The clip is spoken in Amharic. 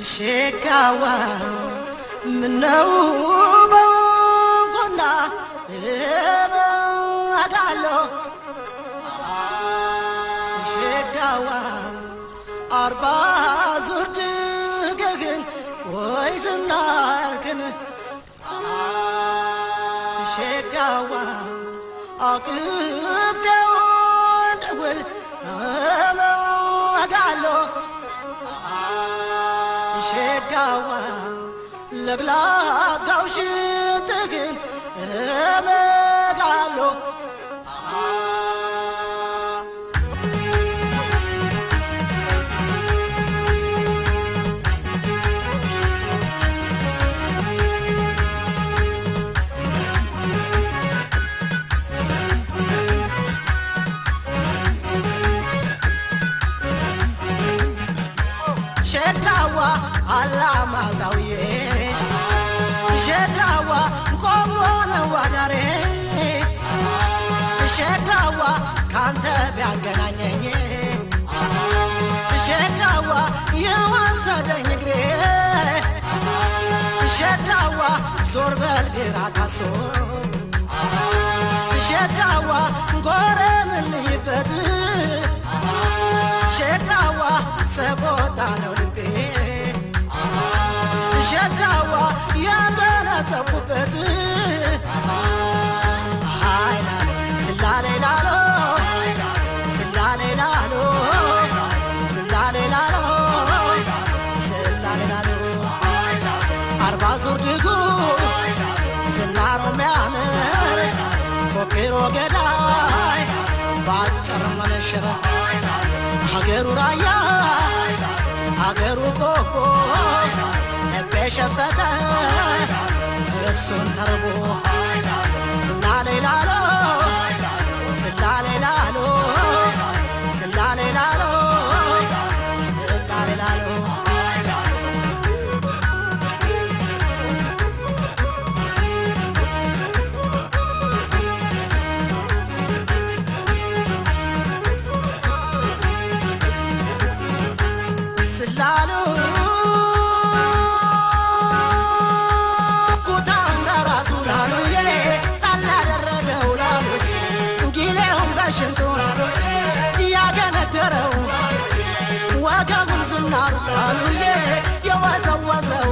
ሸጋዋ ምነው በጎና በጋሎ ሸጋዋ 40 ዙር ድገግን ወይ ዝናርክን ሸጋዋ አቅፌው ደውል በጋሎ ሸጋዋ ለግላጋው ሽንትህን እመጋሎ ሸጋዋ አላማጣውዬ ሸጋዋ ቆሞ ነው አዳሬ ሸጋዋ ካንተ ቢያገናኘኝ ሸጋዋ የወሰደኝ እግሬ ሸጋዋ ዞር በል ግራ ካሶ ሸጋዋ ጎረምልይበት ሸጋዋ ሰቦታ ነው ልቤ ሸጋዋ ያተነጠቁበት ሃይላሎ ስላሌ ላሎ ስላሌ ላሎ ስላሌ ላሎ ስላሌ ላሎ 40 ዙር ድጉ ዝናሮ ሚያምር ፎክሮ ገዳይ ባጭር መነሽረ ሀገሩ ራያ ሀገሩ ቆቦ ልቤ ሸፈተ እሱን ተርቦ ስላሌ ላሎ ስላሌ ላሎ ስላሌ ላሎ ስላሌ ላሎ ስላሉ ኩታም በራሱ ላሉዬ ጣል ያደረገው ላሉ ጊሌውን በሽንጡ ያገነደረው ወገቡን ዝናሩ ላሉዬ የወዘወዘው